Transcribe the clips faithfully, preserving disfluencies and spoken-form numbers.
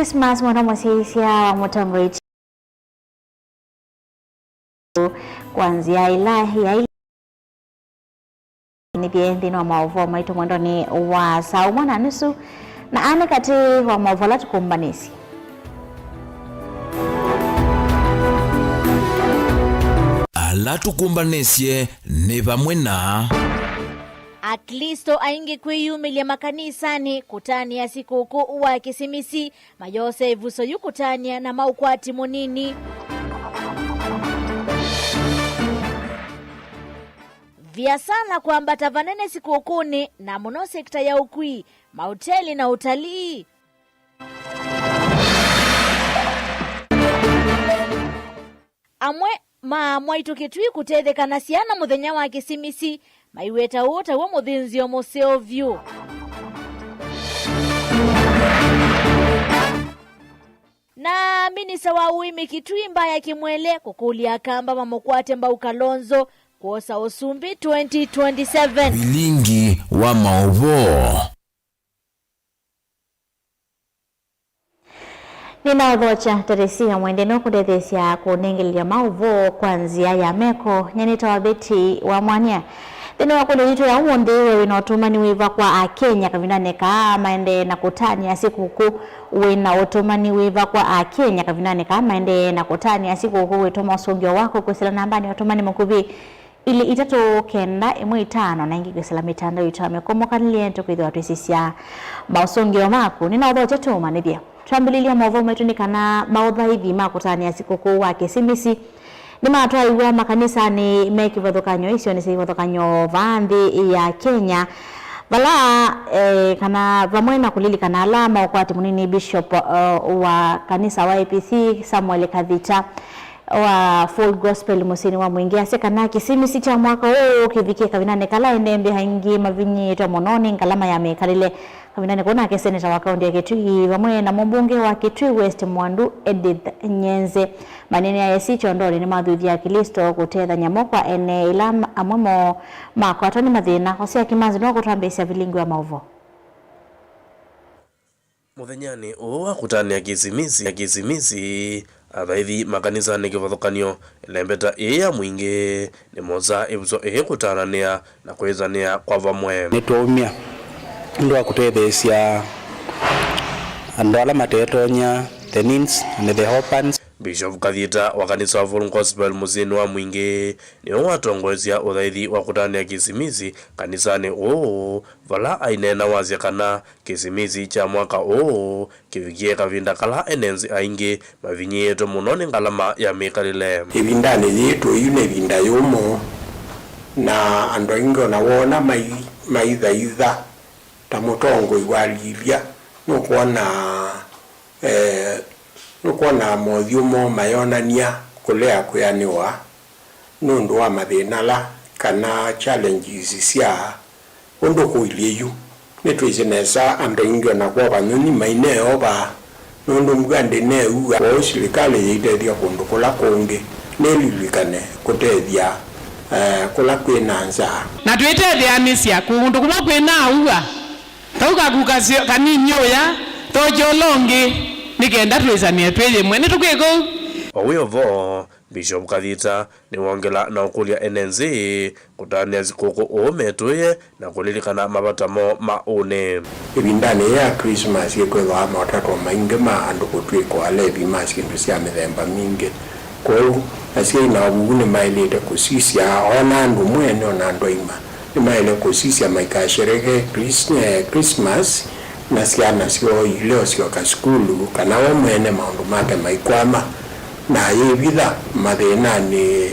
Christmas mwendwa mũsyaĩĩsya wa Mũtongoi kwa nzĩa ĩla yaĩlĩte. Nĩthye nthĩnĩ wa maũvoo maitũ mwendonĩ wa saa ũmwe na nusu, na aa nĩ katĩ wa maũvoo ala tũkũmbanĩsye. Ala tũkũmbanĩsye nĩ vamwe na. Aklĩsto aingĩ kwĩyumĩlya makanisanĩ kũtanĩa sikũkũ wa Kĩsimisi mayose ĩvuso yu kũtanĩa na ma ũkwati mũnini. Viasala kwambata vanene sikũkũnĩ, na mũno sekta ya ũkui, maoteli na ũtalii. Amwe ma mwaitũ Kĩtui kũtetheka na syana mũthenya wa Kĩsimisi maiweta ũũ taw'o mũthĩnzĩo mũseo vyũ. Na minista wa ũĩmi Kitui Mbaya Kimwele kũkũlya Akamba mamũkwate mbau Kalonzo kwosa ũsumbĩ twenty twenty-seven. Vilingi wa maũvoo. Nĩnaũthokya Teresia Mwende nũkũtetheesya kũnengelelya maũvoo kwa nzĩa ya meko. Nyie nĩtawa Betty wa Mwania. Nthĩnĩ wa kũlyo yitũ ya ũmũnthĩ, we wĩ na ũtũmani wĩva kwa Akenya kavindanĩ kaa maendee na kũtanĩa sikũkũ? Wĩ na ũtũmani wĩva kwa Akenya kavindanĩ kaa maendee na kũtanĩa sikũkũ? Wĩtũma ũsũngĩo waku kwĩsĩla nambanĩ ya ũtũmani mũkuvĩ, ilĩ itatũ kenda ĩmwe itano, na ĩngĩ kwĩsĩla mĩtandao yitũ ya mĩkomokanĩlye, tũkwĩthĩwa twĩsisya maũsũngĩo maku. Nĩnaũthokya tũũmanyĩthye. Twambĩlĩlya maũvoo maitũ nĩ kana maũthaithi ma kũtanĩa sikũkũ wa Kĩsimisi nĩmatwaiwa makanisanĩ me kĩvathũkany'o isionĩ sya ivathũkany'o vaa nthĩ ya Kenya, vala, eh, kana vamwe na kũlilikana ala ma ũkwati mũnini Bishop, eh, wa kanisa wa A P C Samuel Kathita wa Full Gospel mũsyĩnĩ wa Mwingĩ asya kana Kĩsimisi kya mwaka ũũ kĩvikie kavindanĩ kala endembe aingĩ mavinyĩĩtwe mũno nĩ ngalama ya mĩkalĩle. Kavindanĩ kau nake seneta wa kaũntĩ ya Kitui vamwe na mũmbunge wa Kitui West Mwandu Edith Nyenze maneenea esi kyondonĩ nĩmathuthya Aklĩsto kũtethany'a mo kwa ene ĩla amwe moo makwatwa nĩ mathĩna. Hosea Kimanzi nũkũtwambĩĩsya vilingi wa maũvoo. Mũthenyanĩ ũũ wa kũtanĩa Kĩsimisi, Kĩsimisi, athaithi makanisanĩ kĩvathũkany'o, ĩlembeta ĩĩ ya Mwingĩ nĩmosaa ĩvuso ĩĩ kũtananĩa na kwĩtanĩa kwa vamwe. Nĩtwaumya nũndũ wa kũtetheesya andũ ala matetonya, the needs and the orphans. Bishop Kathita wa kanisa wa Full Gospel mũsyĩnĩ wa Mwingĩ nĩwe watongoesya ũthaithi wa kũtanĩa Kĩsimisi kanisanĩ ũũ, vala aineena wasya kana Kĩsimisi kya mwaka ũũ kĩvikie kavinda kala ene nzĩ aingĩ mavinyĩĩtwe mũno nĩ ngalama ya mĩkalĩle. Ĩvindanĩ yĩĩ tũĩ yu nĩ ĩvinda yũmũ, na andũ aingĩ ona woona mai-, maithaitha ta mũtongoi wa Livia, nũkwona, eh, nũkwona mothyũ moo mayonany'a kũlea kwĩanĩwa nũndũ wa mathĩna ala kana challenges sya ũndũ kũilyĩ yu. Nĩtwĩsĩ nesa andũ aingĩ ona kwova nyũnyi maineova nũndũ mbua ndĩneua. Kwoou silikalĩ yĩitethya kũndũ kũla kũngĩ nĩlilikane kũtethya, eh, kũla kwĩ na nzaa. Na twĩtetheanĩsya kũndũ kũla kwĩ na ua. Tau kaku kasyo kanini ũya, thokya ũla ũngĩ, nĩ kenda twĩsanĩe twĩ yĩmwe. Nĩtũkwĩka ũu? O wĩ o vo, Bishop Kathita nĩwongela na ũkũlya ene nzĩ kũtanĩa sikũkũ ũũ metũĩe na kũlilikana mavata moo ma ũnĩ. Ĩvindanĩ yĩĩ ya Christmas ĩkwĩthĩwa maũtatwa maingĩ ma andũ kũtw'ĩka alevi ma syĩndũ sya mĩthemba mingĩ. Kwoou, asyai na avuvu nĩmaĩlĩte kũsisya, o na andũ mwene, o na andũ aima. Nĩmaĩle kũsisya maikasherekee Chris-, eh, Christmas na syana syoo ilĩ o syoka sukulu, kana we mwene maũndũ make maikwama, na ayĩvitha mathĩnanĩ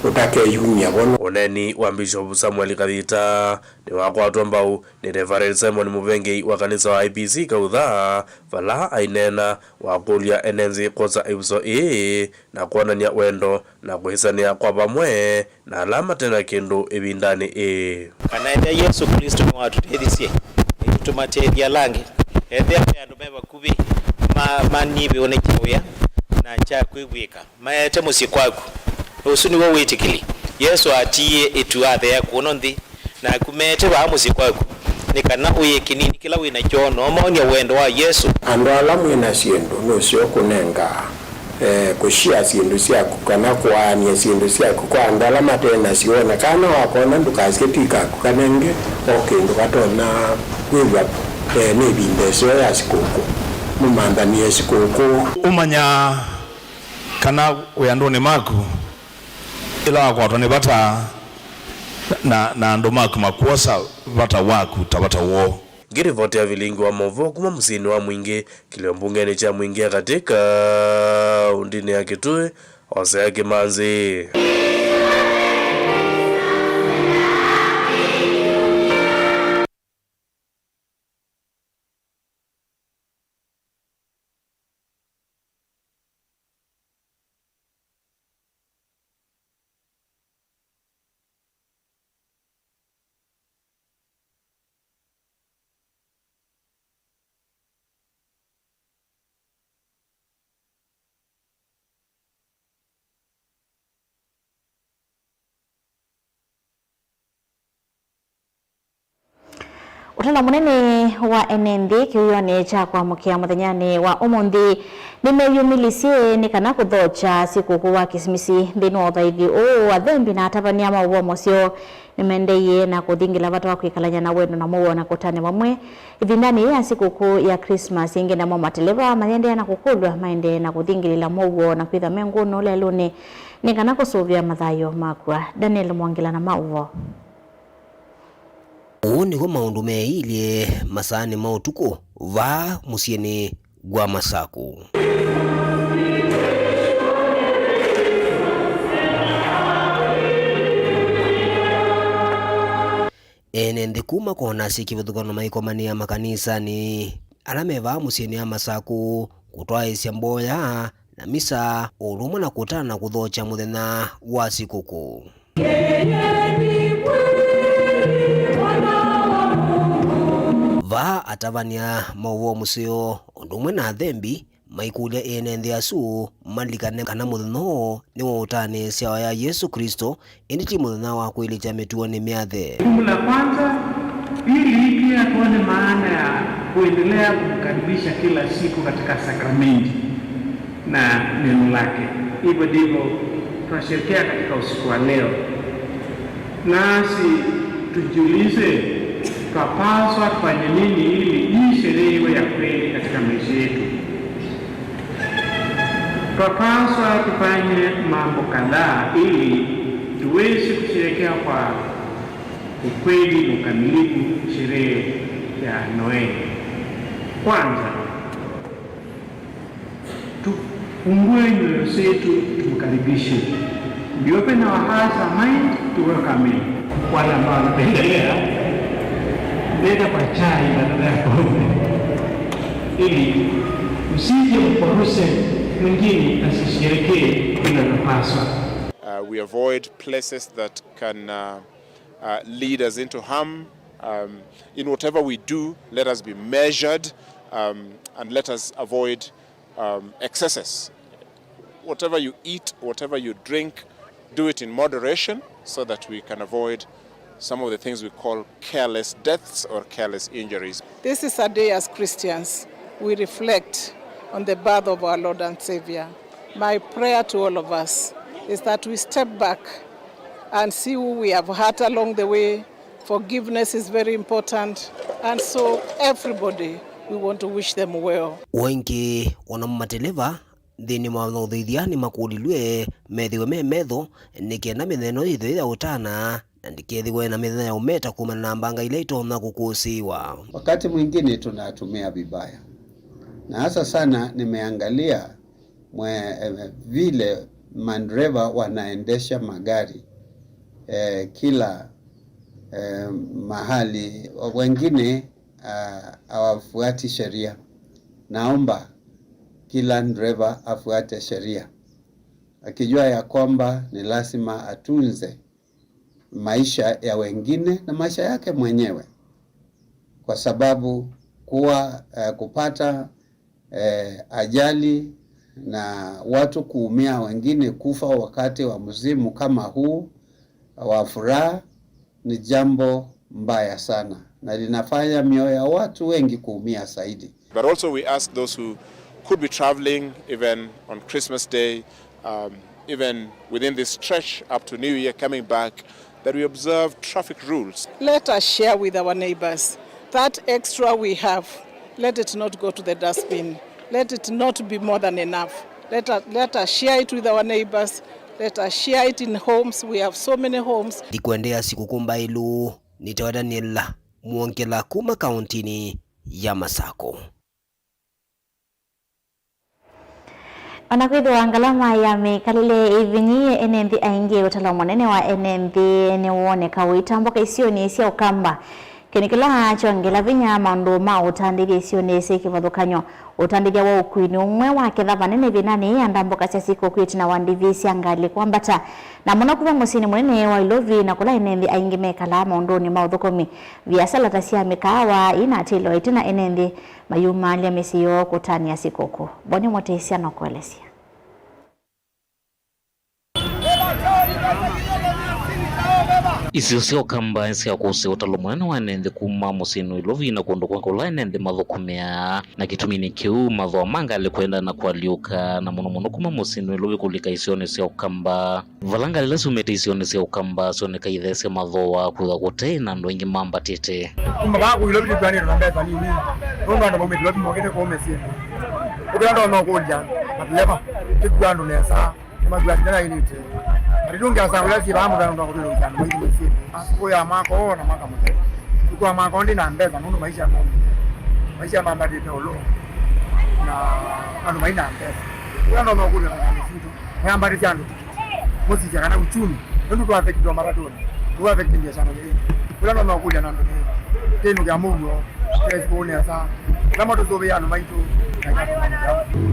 ũtakeyumya vo. Ũneeni wa Bishop Samuel Kathita nĩwakwatwa mbau nĩ Reverend Simon Mũvengei wa kanisa wa I P C Kautha, vala aineena wakũlya ene nzĩ kwosa ĩvuso ĩĩ na kwonany'a wendo na kwĩsanĩa kwa vamwe na ala mate na kĩndũ ĩvindanĩ ĩĩ. Kana ethĩa Yesũ Klĩsto nĩwatũtethisye, nĩtũtũmatethya ala angĩ. Ethĩa ve andũ me vakuvĩ ma-, manivĩwe nĩ kyaũya na kya kwĩw'ĩka, maete mũsyĩ kwaku. Ũsu nĩw'o wĩtĩkĩli. Yesũ atiie ĩtu atheea kũno nthĩ, naku meete vaa mũsyĩ kwaku. nĩ kana ũye kĩnini kĩla wĩ nakyo, na ũmaony'a wendo wa Yesũ. Andũ ala mwĩ na syĩndũ nũseo kũnenga, eh, kũshare syĩndũ syaku, kana kũaany'a syĩndũ syaku kwa andũ ala mate nasyo. O na kana wakona, ndũkasye ti kaku, kanenge o kĩndũ katonya kwĩw'a, eh, nĩ ĩvinda ĩseo ya sikũkũ. Mũmanthanĩe sikũkũ. Ũmanya kana wĩ andũnĩ maku, ĩla wakwatwa nĩ vata na, na andũ maku makwosa vata waku ta vata woo. Ngĩrivoti ya vilingi wa maũvoo kuma mũsyĩnĩ wa Mwingĩ, kĩlio mbungenĩ kya Mwingĩ ya katĩ, kaũndĩnĩ ya Kitui, Hosea Kimanzi. Ũtalo mũnene wa ene nthĩ kĩwĩonĩ kya kwamũkĩa mũthenyanĩ wa ũmũnthĩ nĩmeyumĩlisye nĩ kana kũthokya sikũkũ wa Kĩsimisi. Nthĩnĩ wa ũthaithi ũũ, athembi na atavany'a ma ũvoo mũseo nĩmaendeeie na kũthingĩla vata wa kwĩkalany'a na wendo na mũuo na kũtanĩa vamwe ĩvindanĩ yĩĩ ya sikũkũ ya Christmas. Ĩngĩ namo mateleva mayendeea na kũkũlw'a maendee na kũthingĩlĩla mũuo na kwĩthwa me ngũnũ lelũnĩ nĩ kana kũsũvĩa mathayũ makw'a. Daniel Mwongela na ma ũvoo. Ũũ nĩw'o maũndũ meeilye masaanĩ ma ũtukũ vaa mũsyĩnĩ wa Masakũ. Ene nthĩ kuma kona syĩ kĩvathũkany'o maikomanĩa makanisanĩ ala me vaa mũsyĩnĩ wa Masakũ kũtwaĩĩsya mboya na misa, o ũndũ ũmwe na kũtana kũthokya mũthenya wa sikũkũ. Vaa atavany'a ma ũvoo mũseo ũndũ ũmwe na athembi maikũlya ene nthĩ asu malikane kana mũthenya ũũ nĩ wa ũtanĩĩsya ya Yesũ Klĩsto, ĩndĩ ti mũthenya wa kwĩlĩkya mĩtuonĩ myathe. Jukumu la kwanza, ili pia tuone maana ya kuendelea kumkaribisha kila siku katika sakramenti na neno lake. Hivyo ndivyo tunasherehekea katika usiku wa leo. Nasi tujiulize, twapaswa tufanye nini ili hii sherehe iwe ya kweli katika maisha yetu? Twapaswa tufanye mambo kadhaa ili tuweze kusherehekea kwa ukweli na ukamilifu sherehe ya Noeli. Kwanza, tufungue nyoyo zetu, tumkaribishe. Be open our hearts and mind to welcome him. Wale ambao wanapendelea, leta kwa chai badala ya pombe, ili msije mkwaruse mwingine asisherekee vile inapaswa. Uh, we avoid places that can, uh, uh, lead us into harm. Um, in whatever we do, let us be measured, um, and let us avoid, um, excesses. Whatever you eat, whatever you drink, do it in moderation so that we can avoid some of the things we call careless deaths or careless injuries. This is a day as Christians we reflect on the birth of our Lord and Savior. My prayer to all of us is that we step back and see who we have hurt along the way. Forgiveness is very important, and so everybody, we want to wish them well. O ĩngĩ, o namo mateleva nthĩnĩ wa ũthĩithya nĩmakũlilw'e methĩwe me metho nĩ kenda mĩthenya ĩno yĩthĩwe ya ũtana na ndĩkethĩwe na mĩthenya ya ũmeta kumana na mbanga ila itonya kũkũsĩĩwa. Wakati mwingine tunatumia vibaya, na hasa sana nimeangalia mwe, eh, vile mandereva wanaendesha magari, eh, kila, eh, mahali. Wengine, ah, hawafuati sheria. Naomba kila dereva afuate sheria, akijua ya kwamba ni lazima atunze maisha ya wengine na maisha yake mwenyewe, kwa sababu kuwa, eh, kupata, eh, ajali na watu kuumia, wengine kufa wakati wa msimu kama huu wa furaha ni jambo mbaya sana. na linafanya mioyo ya watu wengi kuumia zaidi. But also we ask those who could be traveling even on Christmas Day, um, even within this stretch up to New Year coming back, that we observe traffic rules. Let us share with our neighbors. That extra we have, let it not go to the dustbin. Let it not be more than enough. Let us, let us share it with our neighbors. Let us share it in homes. We have so many homes. Nthĩ kũendeea sikũkũ mbaĩlu. Nĩtawa Daniel Mwongela kuma kaũntĩnĩ ya Masako. O na kwĩthĩwa ngalama ya mĩkalĩle ĩvinyĩĩe, ene nthĩ aingĩ, ũtalo mũnene wa ene nthĩ nĩwoneka ũitambũka isionĩ sya Ũkamba. Kĩndũ kĩla kyongela vinya maũndũ ma ũtandĩthya isionĩ syĩ kĩvathũkany'o. Ũtandĩthya wa ũkui nĩ ũmwe wa ketha vanene ĩvindanĩ yĩĩ ya ndambũka sya sikũkũ ĩtina wa ndivi sya ngalĩ kwambata, na mũno kuma mũsyĩnĩ mũnene wa Ilovi, na kũla ene nthĩ aingĩ mekalaa maũndũnĩ ma ũthũkũmi, viasala ta sya mĩkaawa ĩinatĩlwa ĩtina ene nthĩ mayumaalya mĩsyĩ yoo kũtanĩa sikũkũ. Boni Mũtĩsya nũkũelesya. Isio sya Ũkamba sya kũsĩ ũtalo mũnene wa ene nthĩ kuma mũsyĩnĩ wa Ilovi na kũndũ kũngĩ kũla ene nthĩ mathũkũmĩaa, na kĩtuminĩ kĩu mathooa ma ngalĩ kũendaa na kũalyũka, na mũno mũno kuma mũsyĩnĩ wa Ilovi kũlika isionĩ sya Ũkamba, vala ngalĩ ila syumĩte isionĩ sya Ũkamba syoneka itheesya mathooa kwĩthwa kũte na andũ aingĩ mambatĩte. Kuma vaa kũ Ilovi tũkw'anĩtwe na mbesa nini, nũndũ andũ maumĩte Ilovi mokĩte kũu mĩsyĩnĩ. Ũkĩla ndonya ũkũlya matileva, tĩkua andũ nesa. Nĩmakuaa nzĩa yaĩlĩte. Na rĩu ngasa ũla syĩ vaa mũthanga ũndũ wa kũtũlũngya andũ maitũ mĩsyĩnĩ. Sikũkũ ya mwaka ũũ na mwaka mũtheu. Sikũkũ ya mwaka ũũ ndĩ na mbesa nũndũ maisha momĩte. Maisha mambatĩte ũlũ. Na andũ mai na mbesa. Ũla ndonya ũkũlya na andũ sitũ. Mayambatĩsya andũ tikiti. Mũsisya kana uchumi. Nũndũ tũaffectĩtwe matatũnĩ. Tũaffectĩtwe biashara yĩĩ. Ũla ndonya ũkũlya na andũ nĩ. Kĩndũ kya mũuo. Twesĩ kũũ nesa. Ĩla matũsũvĩe andũ maitũ.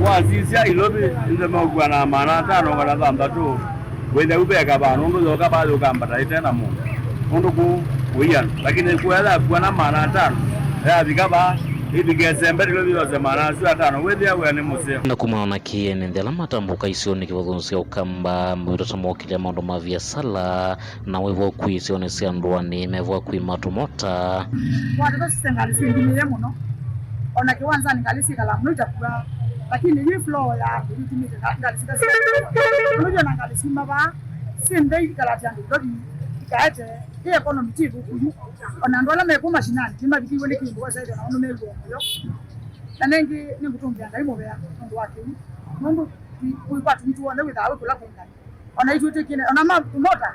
Wasisya Ilovi nĩtũmeũkua na maana atano kana thanthatũ, wĩthĩa u veka vaa nũndũ yoka vaa yũkambata ĩte na mũndũ. Nũndũ kũu kũiana. Lakini kũya yakua na maana atano, yavika vaa, ĩthikese mbete Ilovi yose maana asu atano, wĩthĩa wĩa nĩ mũseo. Na kumana na kĩĩ, ene nthĩ ala matambũka isionĩ kĩvathũkany'o sya Ũkamba mew'ĩtwe ta mokĩlya maũndũ ma viasala, na wĩva ũkui isionĩ sya ndũanĩ, meva ũkui ma tũmota. Watata sisya ngalĩ syĩndimĩe mũno, o na kĩwanzanĩ ngalĩ syĩkalaa mũno itakuaa, lakini yu flow ya andũ yĩndimĩte nga-, ngalĩ sila syĩkalaa. Nũndũ yu o na ngalĩ syuma vaa syĩ nthei ikalatya andũ Nairobi ikaete, ĩ economy ti thũku yu. O na andũ ala me kũu mashinani nĩmavikĩiwe nĩ kĩndũ, wesaĩthwa nao nĩmew'aa mũyo. Na nengĩ nĩngũtũngĩa Ngai mũvea nũndũ wa kĩu, nũndũ kũi kwa twitũ w'onthe wĩthaa wĩ kũla kwĩ ngalĩ. O na itwĩtĩkĩle, o na ma promoter,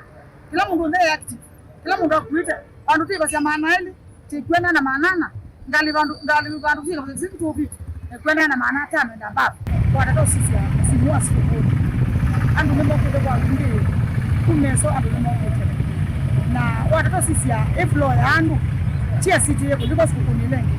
kĩla mũndũ onthe e active, kĩla mũndũ akuĩte, vandũ twĩvasya maana elĩ, tĩkwenda na maana ana, ngalĩ vandũ, ngalĩ vandũ twĩka two fifty, nĩkwenda na maana atano and above. Watata ũsisya mũsimu wa sikũkũ, andũ nĩmokĩte kwa wingĩ kuma ĩso, andũ nĩmokĩte, na watata ũsisya ĩ flow ya andũ, ti asitĩe kũlika sikũkũnĩ ĩla ĩngĩ.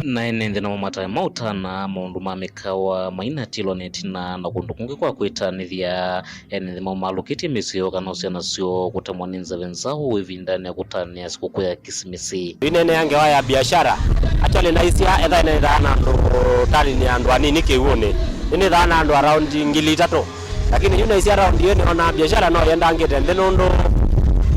Na ene nthĩ namo matae maũtana maũndũ ma mĩkawa mainatĩlwa na ĩtina na kũndũ kũngĩ kwa kwĩtanĩthya. Ene nthĩ maumalũkĩtye mĩsyĩ yoo kana syana syoo kũtemwa nĩ nzeve nzaũ ĩvindanĩ ya kũtanĩa sikũkũ ya Kisimisi. Yu nĩneenea ngewa ya biashara. Actually, naisya etha nĩnĩthaa na andũ, talinĩ ya andũ anini kĩw'ũnĩ, nĩnĩthaa na andũ around ngili itatũ. Lakini yu naisya around ĩĩ nĩona biashara no yendangĩte nthĩ nũndũ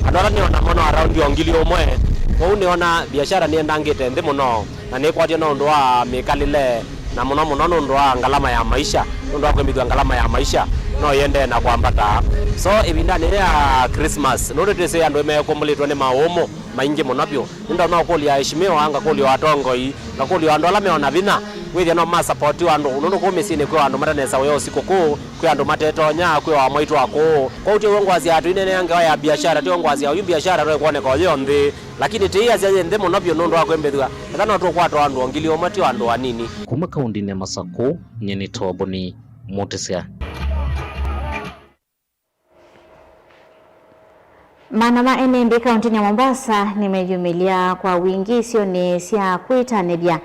andũ ala nĩona mo no around o ngili ũmwe. Kwoou nĩona biashara nĩyendangĩte nthĩ mũno. Na nĩkwatya na ũndũ wa mĩkalĩle, na mũno mũno nũndũ wa ngalama ya maisha, nũndũ wa kwĩmbĩthw'a ngalama ya maisha no yĩendee na kwambata. So, ĩvindanĩ yĩĩ ya Christmas, nũndũ twĩsĩ andũ nĩmekombolĩtwe nĩ maũmũ maingĩ mũno vyũ, nĩndonya ũkũlya aheshimiwa, ngakũlya atongoi, ngakũlya andũ ala me o na vinya, wĩthĩa no masapotiwa andũ, nũndũ kũu mĩsyĩnĩ kwĩ o andũ matanesa ũya ũsikũkũ, kwĩ andũ matetonya, kwĩ o amwaitũ akũũ. Kwoou ti w'o ngwasya atũineenea ngewa ya biashara, ti w'o ngwasya oyu biashara no ĩkwoneka o yĩ o nthĩ. Lakini tĩĩasya yĩ nthĩ mũno vyũ nũndũ wa kwĩmbĩthw'a, etha no tũkwata o andũ o ngili ũmwe, ti o andũ anini. Kuma kaũntĩnĩ ya Masakũ, nyie nĩ Toboni Mũtĩsya. Maana ma ene nthĩ kaũntĩnĩ ya Mombasa nĩmeyumĩlya kwa wingĩ isionĩ sya kwĩtanĩthya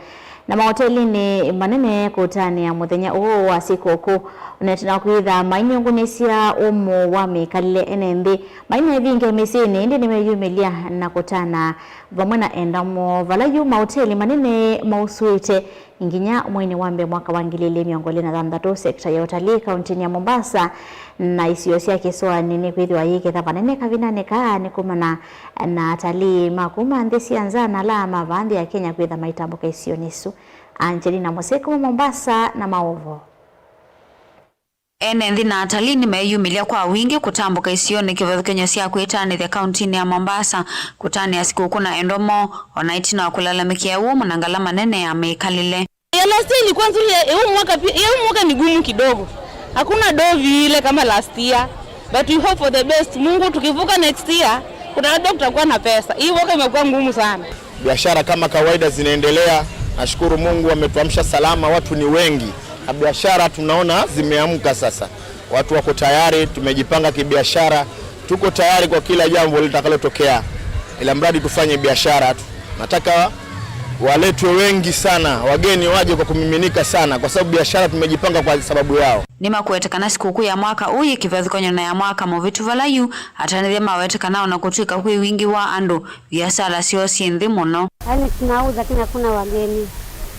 na maotelinĩ manene kũtanĩa mũthenya ũũ wa sikũkũ, o na ĩtina wa kwĩtha mainyũngũnĩsya ũmũ wa mĩkalĩle. Ene nthĩ mainevinge mĩsyĩnĩ, ĩndĩ nĩmeyumĩlya na kũtana vamwe na enda moo, vala yu maoteli manene mausũĩte Nginya mweinĩ wa mbee mwaka wa ngili ili mĩongo ĩlĩ na thanthatũ, sekta ya ũtalii kauntinĩ ya Mombasa na isio sya kĩsũanĩ nĩkwĩthĩwa yĩketha vanene kavindanĩ kaa nĩ kumana na atalii ma kuma nthĩ sya nza na ala ma vaa nthĩ ya Kenya kwĩtha maitambũka isionĩ isu. Angelina Mose kuma Mombasa na maũvoo. Ene nthĩ na atalii nĩmeeyumĩlya kwa wingĩ kũtambũka isionĩ kĩvathũkany'o sya kwĩtanĩthya kauntinĩ ya Mombasa kũtanĩa sikũkũ na endwa moo, o na ĩtina wa kũlalamĩkĩa ũũ na ngalama nene ya mĩkalĩle. Ya last year ilikuwa nzuri, ya ya huu mwaka pia, ya huu mwaka ni gumu kidogo. Hakuna doo vile kama last year, but we hope for the best. Mungu, tukivuka next year, kuna labda kutakuwa na pesa. Hii mwaka imekuwa ngumu sana. Biashara kama kawaida zinaendelea. Nashukuru Mungu ametuamsha salama, watu ni wengi. Na biashara tunaona zimeamka sasa. Watu wako tayari, tumejipanga kibiashara. Tuko tayari kwa kila jambo litakalotokea. Ila mradi tufanye biashara tu. Nataka waletwe wengi sana, wageni waje kwa kumiminika sana, kwa sababu biashara tumejipanga kwa sababu yao. Nĩmakwete kana sikũkũ ya mwaka ũũ yĩ kĩvathũkany'o na ya mwaka mũvĩtu vala yu atanĩthya mawete kana ona kũtw'ĩka kwĩ wingĩ wa andũ, viasala syoo syĩ nthĩ mũno. Yaani tunauza lakini hakuna wageni.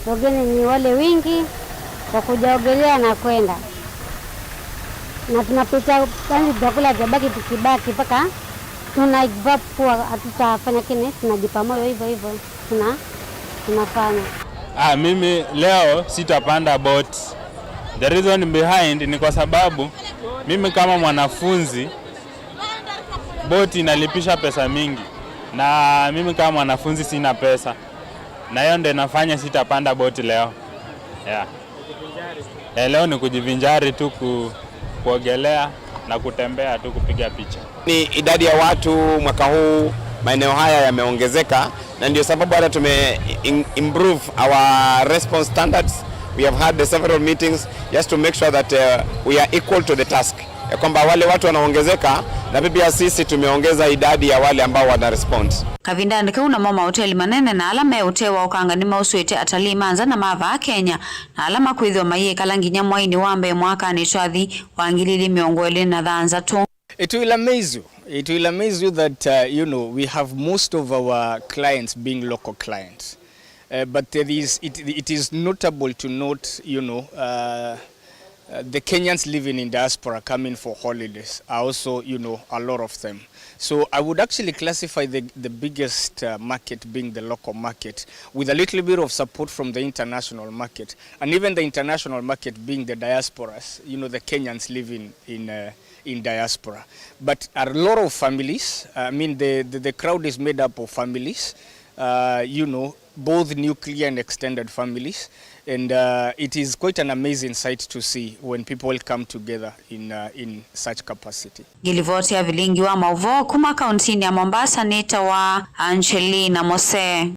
Wageni ni wale wingi wa kuja ogelea na kwenda. Na tunapita, yaani vyakula vyabaki tukibaki mpaka tuna give up kuwa hatutafanya kile, tunajipa moyo hivyo hivyo. Tuna, tunafanya. Ah, mimi leo sitapanda boat. The reason behind ni kwa sababu mimi kama mwanafunzi, boat inalipisha pesa mingi, na mimi kama mwanafunzi sina pesa, na hiyo ndio inafanya sitapanda boat leo. Yeah. Eh, leo ni kujivinjari tu, ku-, kuogelea na kutembea tu, kupiga picha. Ni idadi ya watu mwaka huu maeneo haya yameongezeka, na ndio sababu hata tume in-, improve our response standards. We have had several meetings just to make sure that, uh, we are equal to the task, ya kwamba wale watu wanaongezeka na pia sisi tumeongeza idadi ya wale ambao wana respond. Kavindanĩ kau namo maoteli manene na ala me ũtee wa ũkanga nĩmausũĩte atalii ma nza na ma vaa Kenya na ala makwĩthĩwa mayĩkala nginya mwainĩ wa mbee mwakanĩ twathi wa ngili ili mĩongo ĩlĩ na thanthatũ. It will amaze you. It will amaze you that, uh, you know, we have most of our clients being local clients. Uh, but there is, it, it is notable to note, you know, uh, uh, the Kenyans living in diaspora coming for holidays are also, you know, a lot of them. So I would actually classify the, the biggest, uh, market being the local market, with a little bit of support from the international market, and even the international market being the diasporas, you know, the Kenyans living in, uh, in diaspora. But a lot of families, I mean, the, the, the crowd is made up of families, uh, you know, both nuclear and extended families, and, uh, it is quite an amazing sight to see when people come together in, uh, in such capacity. Ngilivoti ya vilingi wa mauvoo kuma kauntinĩ ya Mombasa nĩtawa Angelina Mose.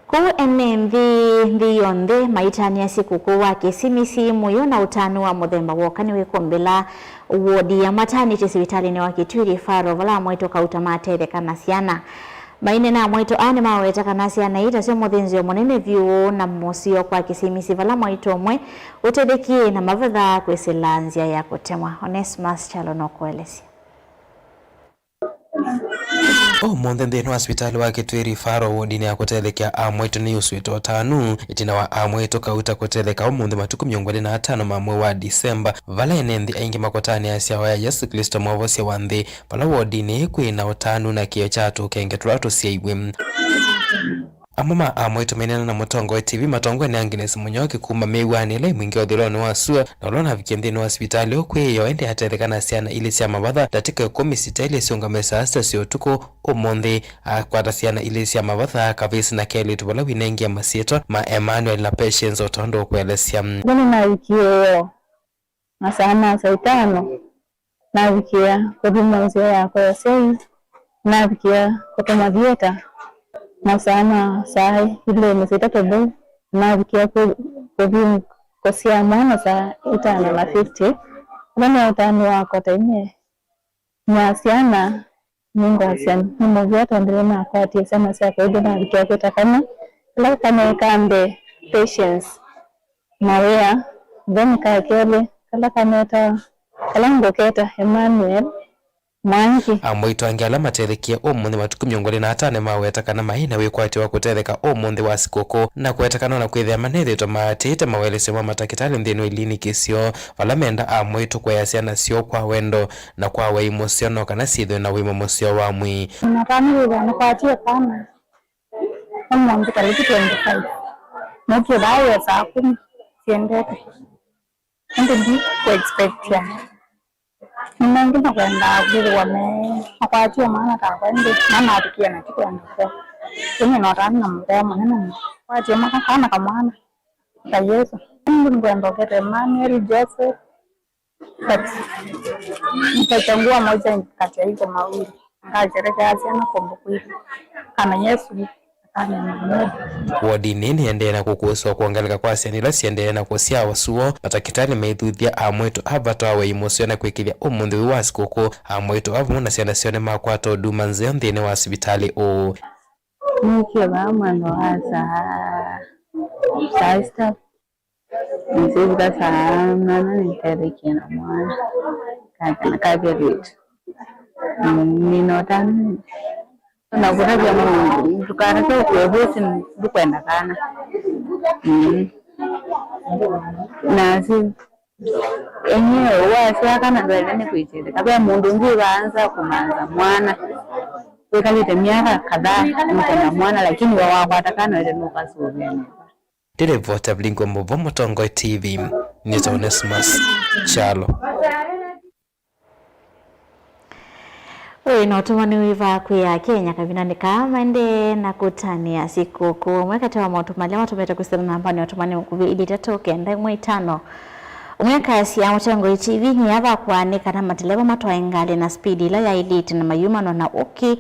Kũu ene nthĩ, nthĩ yonthe maitanĩa sikũkũ wa Kĩsimisi mũyo na ũtanu wa mũthemba woka nĩ wĩkũmbĩla wodi ya maternity sivitalĩnĩ wa Kitui Referral, vala amwaitũ kauta matetheka na syana. Mainena amwaitũ aa nĩmaweta kana syana ii tasyo mũthĩnzĩo mũnene vyũ na mũseo kwa Kĩsimisi, vala mwaitũ ũmwe ũtethekie na mavatha kwĩsĩla nzĩa ya kũtemwa. Onesmus Kyalo nũkũelesya. Ũmũnthĩ nthĩnĩ wa sivitalĩ wa Kitui Referral wodinĩ ya kũtethekya amwaitũ nĩyusũĩte ũtanu, ĩtina wa amwaitũ kauta kũtetheka ũmũnthĩ matukũ mĩongo ĩlĩ na atano ma mwei wa Disemba, vala ene nthĩ aingĩ makotanĩasya oya Yesũ Klĩsto Mwovosya wa nthĩ, vala wodinĩ kwĩ na ũtanu na kĩo kya tũkenge tũla tũsyaiwe. Amwe ma amwaitũ maineena na Mũtongoi T V matongoe nĩ Agnes Mũnyoki kuma mĩw'anĩ ĩla ĩmwingĩ ũthĩlonĩ wa sua, na ũla ũnavikie nthĩnĩ wa sivitalĩ ũkwĩĩo ĩndĩ atetheka na syana ilĩ sya mavatha ndatĩka ĩkũmi sitaĩle syũngame saa sita sya ũtukũ ũmũnthĩ, akwata syana ilĩ sya mavatha, kavĩsĩ na kelĩtu vala wĩnengie masyĩtwa ma Emmanuel na Patience o tondũ ũkũelesya. Nĩ nĩnavikie ĩyoo masaa ma saa itano, navikĩa kũthimwa nzĩa yakwa ya ũsyai, navikĩa kũtũmwa thieta masaa ma saa ilĩ na saa itatũ mbau, navikĩa kũ-, kũthim-, kũsyaa mwana saa itano na fifty. Ũla nĩ ũtanu wakwa ta ĩmwe. Nya syana, nĩngwasya nĩ mũvea tondũ nĩnakwatie syana syakwa ilĩ navikĩa kwĩta kana. Kala kana ka mbee, Patience Mawĩa, then ka kelĩ, kala kanetawa, kala ngũketa Emmanuel, Mwangi. Amwaitũ angĩ ala matethekie ũmũnthĩ matukũ mĩongo ĩlĩ na atano nĩmaweta kana maĩ na wĩkwatyo wa kũtetheka ũmũnthĩ wa sikũkũ, na kũweta kana ona kwĩthĩa manethĩĩtwe maatĩĩte mawaĩlĩsyo ma matakĩtalĩ nthĩnĩ wa iliniki syoo, vala menda amwaitũ kũea syana syoo kwa wendo na kwa wai mũseo no kana syĩthĩwe na ũima mũseo wa mwĩĩ. Natani wĩthĩa nĩkwatie kana ũmũnthĩ tarĩki twenty-five. Nũkie vaa wĩa saa kũmi syendete. Ĩndĩ ndi kũ expectia. Nĩ maingĩ makwendaa kwĩthĩwa me makwatie mwana takwa, ĩndĩ manaatĩkĩe na ti kwenda kwoo. Ĩndĩ no tani na mũvea mũnene mũno. Kwatie mwana kana kamwana ta Yesũ. Ĩndĩ ngwenda ũkete Emmanuel Joseph, but nitachagua moja kati ya hizo mawili. Ngasherekea syana kumbukumbu. Kana Yesũ. Wodinĩ nĩendee na kũkũsĩwa kwongeleka kwa syana ila siendee na kũsyaa ũsuo, matakĩtalĩ maithuthya amwaitũ ava twawei mũseo na kwĩkĩthya ũmũnthĩ ũyũ wa sikũkũ amwaitũ ava vamwe na syana syoo nĩmakwata ũnduma nzeo nthĩnĩ wa sivitalĩ ũũ. Nĩkie vaa mwendo wa saa, saa sita. Nĩsĩvika saa nana nĩtethekie na mwana, ka kana ka kelĩtu. Mm, nĩnota na kũtavya Mũlungu, ndũkareke ũkũe vũsi ndũkwenda kana. Mm. Na si enyewe wasya kana ndwenda nĩ kwĩtĩlĩka. Ve mũndũ ũngĩ vaanza kũmanza mwana. Wĩkalĩte myaka kadhaa nũkwenda mwana, lakini we wakwata kana wete nũkasũvĩa nesa. Ndĩrĩvota Vilingo Mũvo, Mũtongoi T V, nĩtawa Onesmus Kyalo. Ũĩ no tũmani wĩva kwĩ Akenya kavindanĩ kaa maendee na kũtanĩa sikũkũ. Ũmwe katĩ wa maũndũ malea matũmĩte kwĩsĩla nambanĩ ya ũtũmani mũkuvĩ ilĩ itatũ kenda ĩmwe itano. Ũmwe akasya Mũtongoi T V nĩ ava kũaanĩka na mateleva matwae ngalĩ na spidi ĩla yaĩlĩte na mayumano na ũkĩ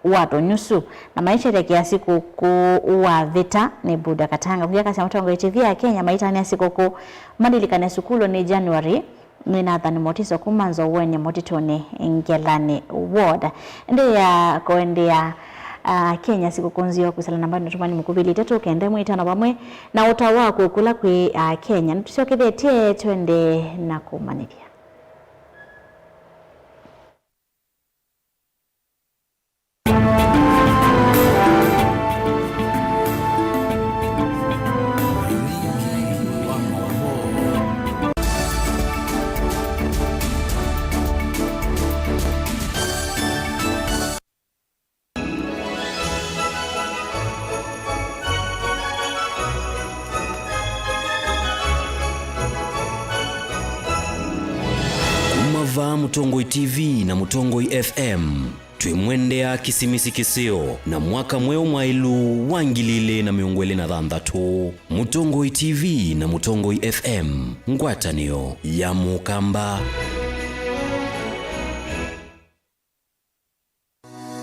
wa tũnyusu, na maitetheekea sikũkũ wavĩta nĩ Buda Katanga. Via kasya Mũtongoi T V ya Kenya maitanĩa sikũkũ malilikane sukulu nĩ January, nĩ Nathan Motiso kuma Nzouenĩ Mũtitũnĩ Ngelani Ward. Ĩndĩ ya kũendea, ah, Kenya sikũkũ nzeo kwĩsĩla nambanĩ ũtũmani mũkuvĩ ilĩ itatũ kenda ĩmwe itano vamwe na ũtao waku kũla kwĩ, ah, Kenya. Nĩtũsyokethetye twende na kũmanyĩthya. Kuma vaa Mũtongoi T V na Mũtongoi F M, twĩmwendea Kĩsimisi kĩseo na mwaka mweũ mwaĩlu wa ngili ilĩ na mĩongo ĩlĩ na thanthatũ. Mũtongoi T V na Mũtongoi F M, ngwatanĩo ya Mũkamba.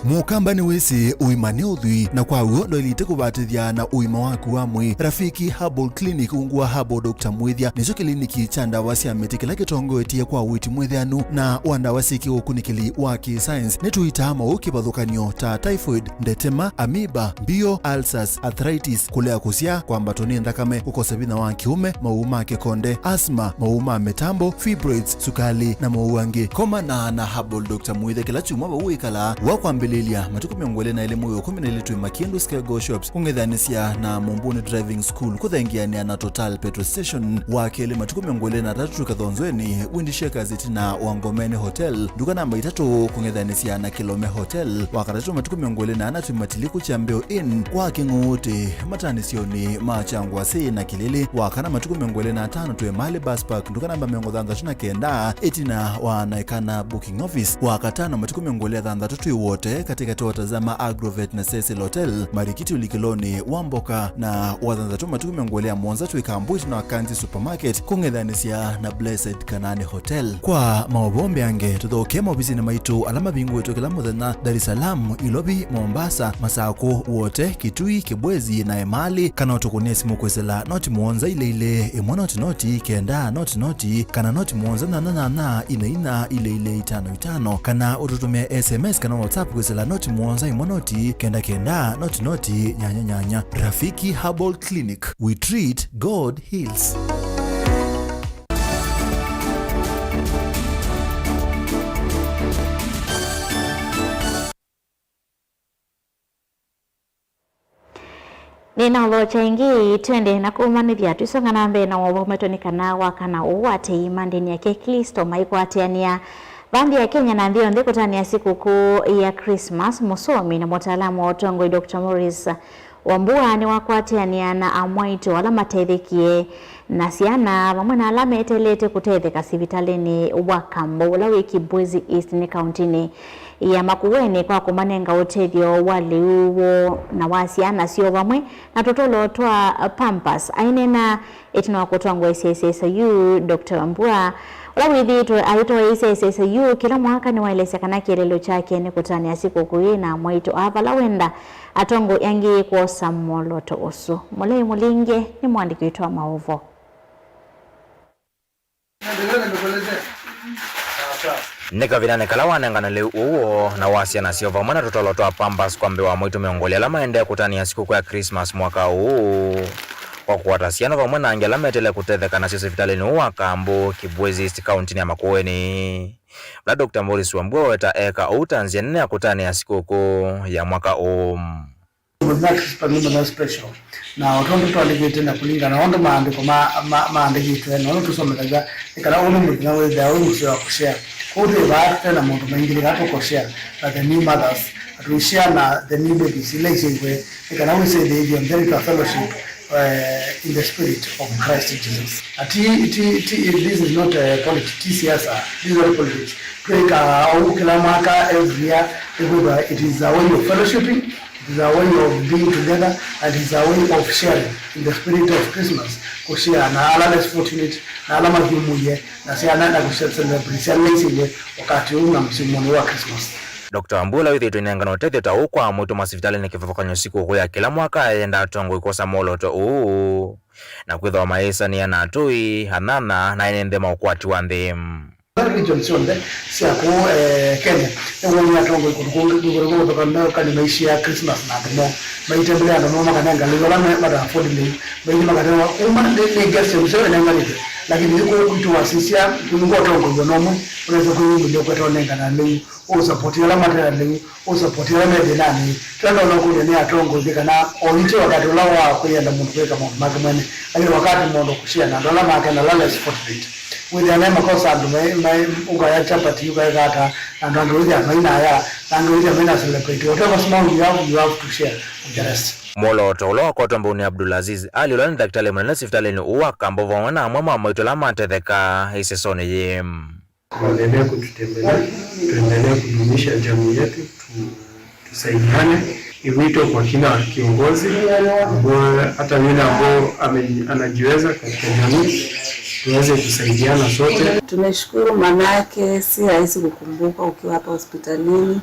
Mũkamba nĩwĩsĩ ũima nĩ ũthwii, na kwa w'o ndwaĩlĩte kũvatĩthya na ũima waku wa mwĩĩ. Rafiki Herbal Clinic ungu wa Herbal Doctor Mwĩthya nĩkyo kĩliniki kya ndawa sya mĩtĩ kĩla kĩtongoetye kwa ũiiti mwĩthĩanu na wa ndawa syĩ kĩũkunĩkĩli wa kĩ-science. Nĩtũitaa maũũ kĩvathũkany'o ta typhoid, ndetema, amoeba, mbio, ulcers, arthritis, kũlea kũsyaa, kwambatwa nĩ nthakame, kũkosa vinya wa kĩũme, mawau ma kĩkonde, asthma, mawau ma mĩtambo, fibroids, sukali, na mawau angĩ. Komana na Herbal Doctor Mwĩthya kĩla kyumwa vau wĩkalaa. Wa kwambĩlĩlya, matukũ mĩongo ĩlĩ na elĩ mwei wa ĩkũmi na ilĩ twĩ Makindu Scarecrow Shops, kũng'ethanĩsya na Mumbuni Driving School, kũthengeanĩa na Total Petrol Station. Wa kelĩ, matukũ mĩongo ĩlĩ na atatũ twĩ Kathonzweni, Wind Shakers ĩtina wa Ngomeni Hotel, nduka namba itatũ, kũng'ethanĩsya na Kilome Hotel. Wa katatũ, matukũ mĩongo ĩlĩ na ana twĩ Matiliku Kyambeo Inn kwa Kĩng'ũũtĩ, matanĩsyonĩ ma Kyangwasĩ na Kĩlĩlĩ. Wa kana, matukũ mĩongo ĩlĩ na atano twĩ Mali Bus Park, nduka namba mĩongo thanthatũ na kenda, ĩtina wa Naikana Booking Office. Wa katano, matukũ mĩongo ĩlĩ na thanthatũ twĩ Wote, katĩkatĩ wa Tazama Agrovet na Cecil Hotel, Marikiti ũlikĩlonĩ wa Mboka. Na wa thanthatũ, matukũ mĩongo ĩlĩ na mũonza twĩ Kambu ĩtina wa Kanzi Supermarket, kũng'ethanĩsya na Blessed Kanani Hotel. Kwa maũvoo mbeange, tũthokee maovisinĩ maitũ ala mavingũĩtwe kĩla mũthenya, Dar es Salaam, Ilovi, Mombasa, Masakũ, Wote, Kitui, Kibwezi, na Emali, kana ũtũkũnĩe simũ kwĩsĩla noti mũonza ilĩ ilĩ, ĩmwe noti noti, kenda noti noti, kana noti mũonza nyanya nyanya, ina ina, ilĩ ilĩ, itano itano, kana ũtũtũmĩe S M S kana WhatsApp kwĩsĩla noti mũonza ĩmwe noti, kenda kenda, noti noti, nyanya nyanya. Rafiki Herbal Clinic, we treat, God heals. Ĩna ũthokya ĩngĩ, twende na kũmanĩthya, tũisonga na mbee na wovoo metwe nĩ kana wa kana ũũ atei ma ndĩni ya Kĩklĩsto maikwatĩanĩa va nthĩ ya Kenya na nthĩ yonthe kũtanĩa sikũkũ ya Christmas. Mũsomi na mũtaalamu wa ũtongoi Doctor Morris Wambua nĩwakwatĩanĩa na amwaitũ ala matethekie na syana vamwe na ala meteelete kũtetheka sivitalĩnĩ wa Kambo ũla wĩ Kibwezi East nĩ kauntinĩ ya Makueni kwa kũmanenga ũtethyo wa lĩu, woo na wa syana syoo vamwe na tũtolo twa Pampers. Aineena ĩtina wa kũtongoesya ĩseso yu, Doctor Wambua, ũla wĩthĩĩtwe ayĩtoeisya ĩseso yu kĩla mwaka, nĩwaelesya kana kĩeleelo kyake nĩ kũtanĩa sikũkũ ĩĩ na amwaitũ aa vala wenda atongoi angĩ kwosa mwolooto ũsu. Mũlei Mũlinge nĩ mũandĩki witũ wa maũvoo. Nĩ kavindanĩ kala wanengana lĩu ũũ na wa syana syoo vamwe na tũtolo twa Pampers kwa mbee wa amwaitũ mĩongo ĩlĩ ala maendee kũtanĩa sikũkũ ya Christmas mwaka ũũ, kwa kũkwata syana vamwe na angĩ ala meteele kũtetheka nasyo sivitalĩnĩ ũũ wa Kambo, Kibwezi East, kauntinĩ ya Makueni, vala Doctor Morris Wambua waweta eka ũu ta nzĩa nene ya kũtanĩa sikũkũ ya mwaka ũũ. Mũthenya wa Christmas nĩ mũthenya special. Na o tondũ twandĩkĩte na kũlingana na ũndũ maandĩko ma, ma, maandĩkĩtwe, na ũndũ tũsomethaw'a, nĩ kana ũũ nĩ mũthenya wĩthĩawa wĩ mũseo wa kũshare. Kwoou twĩ vaa tũte na maũndũ maingĩ, nĩ kana tũkũshare na the new mothers, na tũishare na the new babies, ila isyaĩwe, nĩ kana wĩse ithĩĩthyo ntheri ta fellowship, eh, in the spirit of Christ Jesus. Na ti, ti, ti, this is not, eh, politics, ti siasa, this is not politics. Twĩkaa ũu kĩla mwaka, every year, nĩkwĩthwa it is a way of fellowshipping, it is a way of being together, and it is a way of sharing in the spirit of Christmas, kũshare na ala less fortunate, na ala mathyũmũie, na syana, na kũcelebrate syana isyĩlye wakati ũũ na mũsimu mũnene wa Christmas. Doctor Wambua ũla wĩthĩĩtwe ainengana ũtethyo ta ũũ kwa amwaitũ masivitalĩnĩ kĩvathũkany'o sikũkũ ya kĩla mwaka, ayenda atongoi kwosa mwolooto ũũ na kwĩthĩwa mayĩsanĩa na atũi, anyanya, na ene nthĩ ma ũkwati wa nthĩ. Region syonthe sya kũũ, eh, Kenya, nĩwonie atongoi kũndũ kũngĩ kwĩkũlya kũthũka meũkany'a maisha ya Christmas na andũ moo, maitembelea andũ moo, makanenga lĩu ala me-, mata afford lĩu, maingi makatewa kuma nĩ, nĩ guest mũseo ĩnenganĩtwe, lakini yu kũũ kwitũ wasisya, nĩngwa ũtongoi o na ũmwe ũnesa kwĩyumĩlya ũkwete ũnengana lĩu, ũsapoti ala mate na lĩu, ũsapoti ala me thĩnanĩ. Twenda ona kũlya nĩ atongoi nĩ kana oite wakati ũla wa kwĩenda mũndũ kwĩka maũndũ make mwene, lakini wakati mũndũ kũshare na andũ ala make na ala less fortunate. Wĩthĩa naĩ makosa andũ mai, mai, ũkaya chapati, ũkaeka ata, na andũ angĩ wĩthĩa mainaya, na angĩ wĩthĩa maina celebrate. Whatever small you have, you have to share with the rest. Mwolooto ũla wakwatwa mbau nĩ Abdulaziz Ali, ũla nĩ ndakĩtalĩ mũnene sivitalĩnĩ ũũ wa Kambo, vamwe na amwe ma amwaitũ ala matetheka ĩsesonĩ yĩĩ. Waendelee kututembelea, tuendelee kudumisha jamii yetu, tu-, tusaidiane. Ni wito kwa kila kiongozi ambao, hata yule ambao ame-, anajiweza katika jamii, tuweze kusaidiana sote. Tumeshukuru, manake si rahisi kukumbuka ukiwa hapa hospitalini,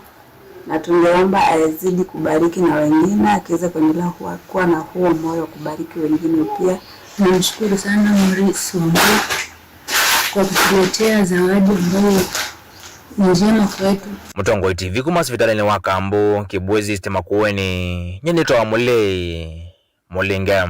na tungeomba azidi kubariki na wengine, akiweza kuendelea kuwa, kuwa na huo moyo wa kubariki wengine pia. Tunamshukuru sana Morris Wambua kwa kutuletea zawadi ambayo ni njema kwetu. Mũtongoi T V kuma sivitalĩnĩ wa Kambo, Kibwezi East Makueni, nyie nĩtawa Mũlei Mũlinge.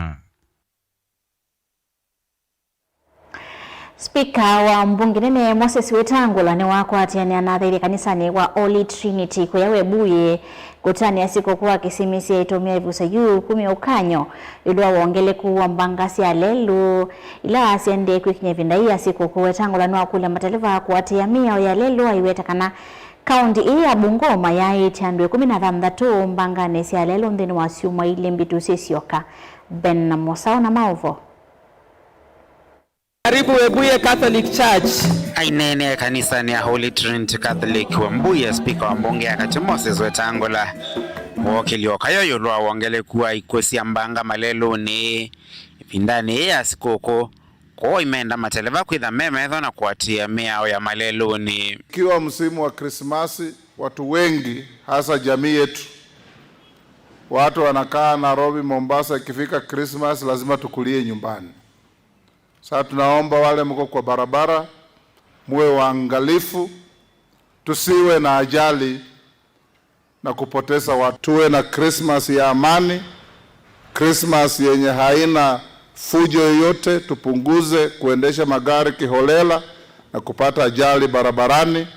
Spika wa mbunge nene Moses Wetangula nĩwakwatĩanĩa na athaithi kanisanĩ wa Holy Trinity kũya Webuye kũtanĩa sikũkũ wa Kĩsimisi aitũmĩa ĩvuso yu kumya ũkany'o ĩũlũ wa wongeleku wa mbanga sya lelũ ila syendee kwĩkiny'a ĩvinda yĩĩ ya sikũkũ. Wetangula nĩwakũlya mateleva kũatĩĩa mĩao ya lelũ, aiweta kana kaũnti ĩĩ ya Bungoma yaĩtye andũ ĩkũmi na thanthatũ mbanganĩ sya lelũ nthĩnĩ wa syumwa ilĩ mbĩtu syĩ syoka. Ben na Mũsaũ na maũvoo. Karibu Webuye Catholic Church. Aineenea kanisanĩ ya Holy Trinity Catholic Webuye, spika wa mbunge ya katĩ Moses Wetangula wookĩlya ũkany'o ĩũlũ wa wongeleku wa ikw'ũ sya mbanga malelũnĩ ĩvindanĩ yĩĩ ya sikũkũ. Kwoou aimenda mateleva kwĩtha me metho na kũatĩĩa mĩao ya malelũnĩ. Ikiwa msimu wa Krismasi, watu wengi, hasa jamii yetu, watu wanakaa Nairobi, Mombasa, ikifika Krismasi lazima tukulie nyumbani. Sasa tunaomba wale mko kwa barabara, muwe waangalifu, tusiwe na ajali na kupoteza watu. Tuwe na Krismasi ya amani, Krismasi yenye haina fujo yoyote, tupunguze kuendesha magari kiholela na kupata ajali barabarani,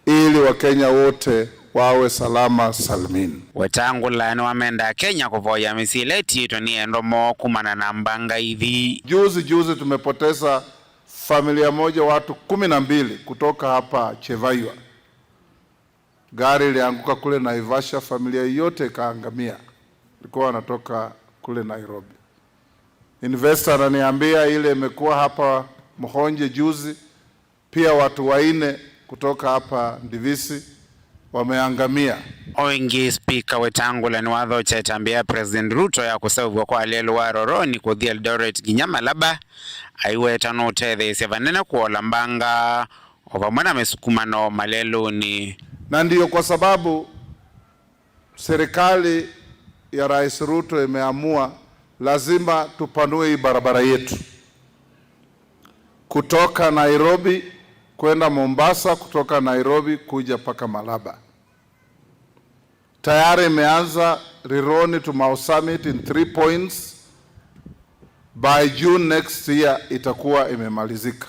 ili Wakenya wote wawe salama salmin. Wetangula nĩwamenda Kenya kũvoya mĩsyĩ ĩla ĩtiĩtwe nĩ endwa moo kumana na mbanga ithi. Juzi juzi tumepoteza familia moja, watu kumi na mbili kutoka hapa Chevaiwa. Gari ilianguka kule Naivasha, familia yote ikaangamia. Walikuwa wanatoka kule Nairobi. Investor ananiambia ile imekuwa hapa Mhonje juzi, pia watu wanne kutoka hapa Ndivisi wameangamia. O ĩngĩ, Spika Wetangula nĩwathokya ĩtambya ya President Ruto ya kũseũvw'a kwa lelũ wa Roroni kũthi Eldoret nginya Malaba, aiweta nũtetheesya vanene kũola mbanga o vamwe na mĩsukumano malelũnĩ. Na ndiyo kwa sababu serikali ya Rais Ruto imeamua lazima tupanue hii barabara yetu kutoka Nairobi kwenda Mombasa, kutoka Nairobi kuja mpaka Malaba. Tayari imeanza Rironi to Mau Summit in three points. By June next year itakuwa imemalizika.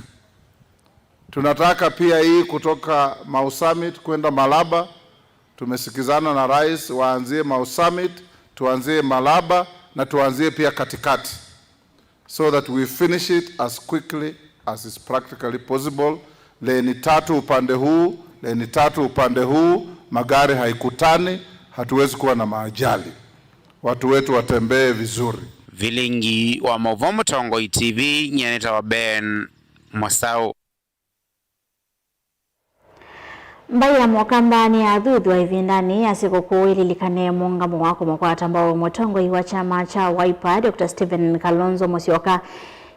Tunataka pia hii kutoka Mau Summit kwenda Malaba. Tumesikizana na rais, waanzie Mau Summit, tuanzie Malaba na tuanzie pia katikati, so that we finish it as quickly as is practically possible. Leni tatu upande huu, leni tatu upande huu, magari haikutani, hatuwezi kuwa na maajali. Watu wetu watembee vizuri. Vilingi wa Mauvoo Mũtongoi T V, nyie nĩtawa Ben Mũsaũ. Mbaĩ ya Mũkamba nĩyathuthw'a ĩvindanĩ ya sikũkũ ĩlilikane mũũngamo wa kũmũkwata mbau mũtongoi wa kyama kya Wiper, Doctor Stephen Kalonzo Musyoka,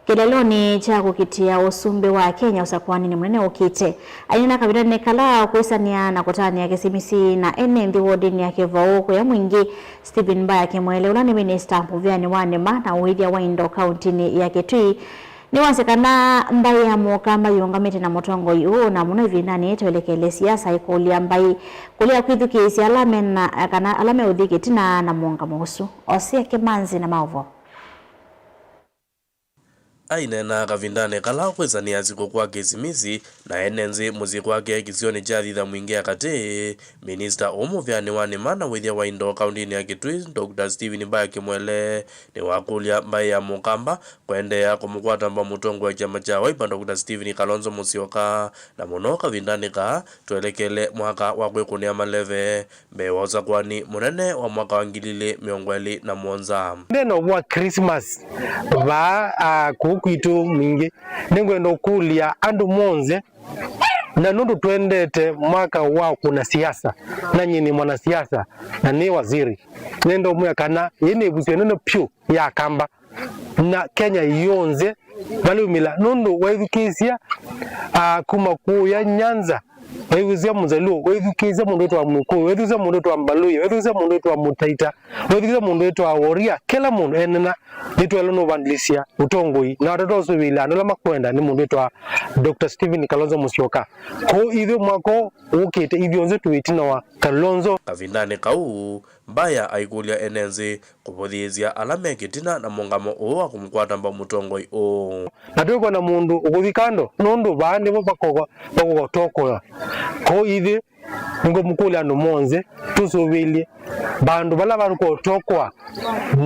kĩlelonĩ kya kũkitĩa ũsumbĩ wa Kenya ũsakũanĩnĩ mũnene ũkĩte. Aineena kavindanĩ kala kwĩsanĩa na kũtanĩa kĩsimisi na ene nthĩ wodinĩ ya Kĩvaũ kũya Mwingĩ, Stephen Mbaya Kĩmwele, ũla nĩ minista mũvĩanĩ wa nĩma na ũĩthya wa indo kauntinĩ ya Kitui, nĩwasya kana mbaĩ ya Mũkamba yĩũngamĩte na mũtongoi ũũ, na mũno ĩvindanĩ yĩĩ twelekele siasa ĩkũlya mbaĩ kũlea kwĩthukĩĩsya ala mena, kana ala meũthi kĩtina na mũũngamo ũsu. Osia Kĩmanzi na maũvoo. Aineena kavindanĩ kala kwĩsanĩa sikũkũ wa Kĩsimisi na ene nthĩ mũsyĩ kwake kĩsionĩ kya Thitha Mwingĩ ya Katĩ, minista ũũ mũvĩanĩ wa nĩma na ũĩthya wa indo kauntinĩ ya Kitui, Doctor Stephen Mbaya Kĩmwele, nĩwakũlya mbaĩ ya Mũkamba kũendeea kũmũkwata mbau mũtongoi wa kyama kya Wiper, Doctor Stephen Kalonzo Musyoka, na mũno kavindanĩ kaa twelekele mwaka wa kwĩkũnĩa maleve mbee wa ũsakũani mũnene wa mwaka wa ngili ilĩ mĩongo ĩlĩ na mũonza. Nthĩnĩ wa Christmas vaa, a, kũu kwitũ Mwingĩ, nĩngwenda ũkũlya andũ monthe, na nũndũ twendete mwaka wa kũna siasa, na nyie nĩ mwanasiasa, na nĩ waziri, nĩndomwĩa kana ĩĩ nĩ ĩvuso ĩnene vyũ ya Kamba na Kenya yonthe vala umĩla, nũndũ waĩthukĩĩsya, ah, kuma kũya Nyanza, waĩthukĩĩsya Mũnzaluo, waĩthukĩĩsya mũndũ wĩtawa Mũkũyũ, waĩthukĩĩsya mũndũ wĩtawa Mbaluya, waĩthukĩĩsya mũndũ wĩtawa Mũtaita, waĩthukĩĩsya mũndũ wĩtawa Woria, kĩla mũndũ enena nĩtwaĩlwe nũvandĩlĩsya ũtongoi, na tũtosũvĩĩlya andũ ala makwenda nĩ mũndũ wĩtawa Doctor Stephen Kalonzo Musyoka. Kwoou ithyĩ mwaka ũũ ũkĩte, ithyonthe twĩ ĩtina wa Kalonzo. Kavindanĩ kau, Mbaya aikũlya ene nthĩ kũvũthĩĩsya ala me kĩtina na mũũngamo ũũ wa kũmũkwata mbau mũtongoi ũũ. Na twĩkwona mũndũ ũkũthi kando, nũndũ vaa nĩvo vakũtokoa. Kwoou ithyĩ nĩngũmũkũlya andũ monthe tũsũvĩĩlye vandũ vala vakũtokoa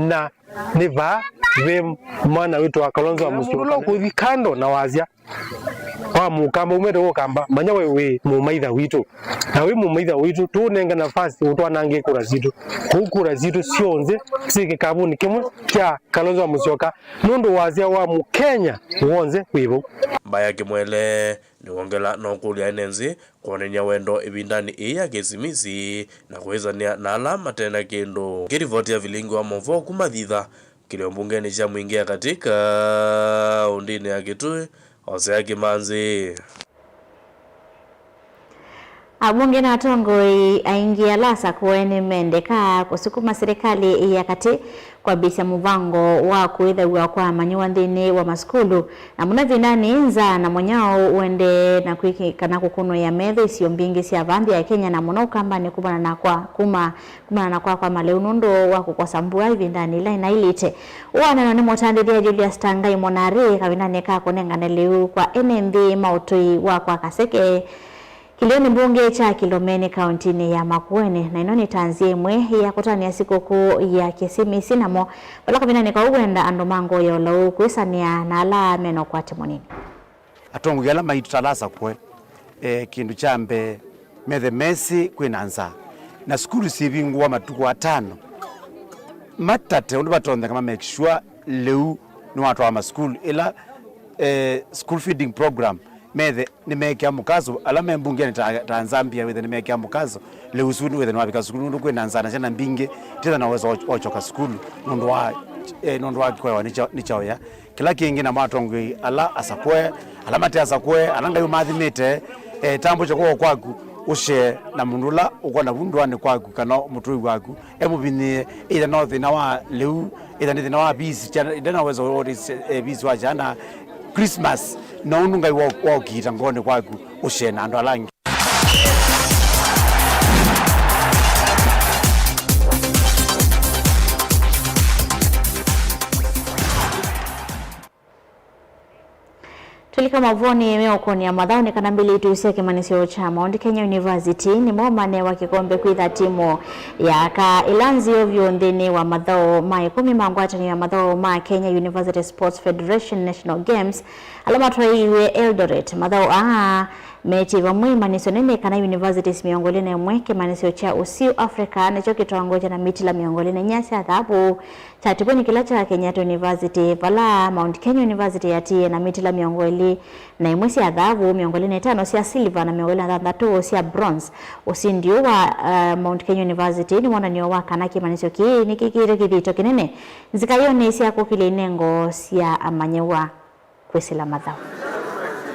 na nĩ vaa ve mwana wĩtawa Kalonzo wa Musyoka. Ũla ũkũthi kando na wasya, wa Mũkamba, umĩte Ũkamba, manya we wĩ mũmaitha witũ. Na wĩ mũmaitha witũ, tũũnenge nafasi ũtwanange kura sitũ. Kũu kura sitũ syonthe syĩ kĩkavũnĩ kĩmwe kya Kalonzo wa Musyoka, nũndũ wasya wa Mũkenya w'onthe wĩ vau. Mbaya Kĩmwele nĩwongela na ũkũlya ene nthĩ kwonany'a wendo ĩvindanĩ ĩĩ ya Kĩsimisi na kwĩsanĩa na ala mate na kĩndũ. Kĩrivoti ya Vilingi wa Maũvoo kuma Thitha, kĩlio mbungenĩ kya Mwingĩ ya Katĩ kaũndĩnĩ ya Kitui, Hosea Kĩmanzi. Abunge na atongoi aingĩ ala asakũe nĩmendekaa kũsukuma silikalĩ ya katĩ kwambĩĩsya mũvango wa kũĩthaw'a kwa amanyĩw'a nthĩnĩ wa masukulu, na mũno ĩvindanĩ nza na mũnyao ũendee na kwĩkĩkana kũkũnũĩa metho isio mbingĩ sya vaa nthĩ ya Kenya, na mũno Ũkambanĩ kumana na kwa, kuma kumana na kwakwa malĩu nũndũ wa kũkosa mbua ĩvindanĩ ĩla ĩnaĩlĩte. Ũũ wanenwa nĩ mũtandĩthya Julius Tangai Monari kavindanĩ ka kũnengane lĩu kwa ene nthĩ ma ũtũi wa kwa Kaseke, Kĩlĩonĩ mbunge kya Kĩlomeni kauntinĩ ya Makueni, na ĩno nĩ tanzia ĩmwe ya kũtanĩa sikũkũ ya Kĩsimisi, namo vala kavindanĩ kau wenda andũ ma ngoo ya ũlau kwĩsanĩa na ala mena ũkwati mũnini. Atongoi ala maitũ ta ala asakũe, eh, kĩndũ kya mbee, methe mesĩ kwĩna nzaa, na sukulu syĩvingũwa matukũ atano, matate ũndũ vatonyeka ma make sure lĩu nĩwatwaa masukulu ĩla, eh, school feeding program, methe nĩmekĩa mũkaso, ala me mbungeni ta, ta Zambia, wĩthe nĩmekĩa mũkaso lĩu ũsu wĩthe nĩwavika sukulu, nũndũ kwĩna nzaa na syana mbingĩ ititha na ũwezo wa, wa kũsyoka sukulu nũndũ wa, eh, nũndũ wa kũewa nĩ kya, nĩ kyaũya. Kĩla kĩngĩ, namo atongoi ala asakũe, ala mate asakũe, ala Ngai ũmathimĩte, eh, tambũkya kw'oko kwaku, ũshee na mũndũ ũla ũkwona vu ndũanĩ kwaku kana mũtũi waku, emũvinyĩe, ĩtha no thĩna wa lĩu, ĩtha nĩ thĩna wa visi, ĩtha na ũwezo wa, eh, visi wa kyana, Christmas, na ũndũ Ngai wa, wa ũkiita ngoonĩ kwaku, ũshee na andũ ala angĩ. Tũlika mavonĩ meũkũnĩa mathaũ nĩ kana mbĩlĩtu sya kĩmanyĩsyo kya Mount Kenya University nĩmo manewa kĩkombe kwĩtha timũ ya aka ĩla nzeo vyũ nthĩnĩ wa mathaũ ma ĩkũmi ma ngwatanĩo ya mathaũ ma Kenya University Sports Federation National Games ala matwaĩiwe Eldoret. Mathaũ aa metie vamwe ĩmanyĩsyo nene kana universities mĩongo ĩlĩ na ĩmwe, kĩmanyĩsyo kya ũsiũ Africa nĩkyo kĩtongoetye na mitila mĩongo ĩlĩ na inya sya thavu, kyativw'e nĩ kĩla kya Kenyatta University, vala Mount Kenya University yatiie na mitila mĩongo ĩlĩ na ĩmwe sya thavu, mĩongo ĩlĩ na itano sya silver, na mĩongo ĩlĩ na thanthatũ sya bronze. Ũsindi ũũ wa, eh, Mount Kenya University nĩ wonany'o wa kana kĩmanyĩsyo kĩĩ nĩkĩkĩĩte kĩthito kĩnene nzikaĩonĩ sya kũkĩlya inengo sya amanyĩw'a kwĩsĩla mathaũ.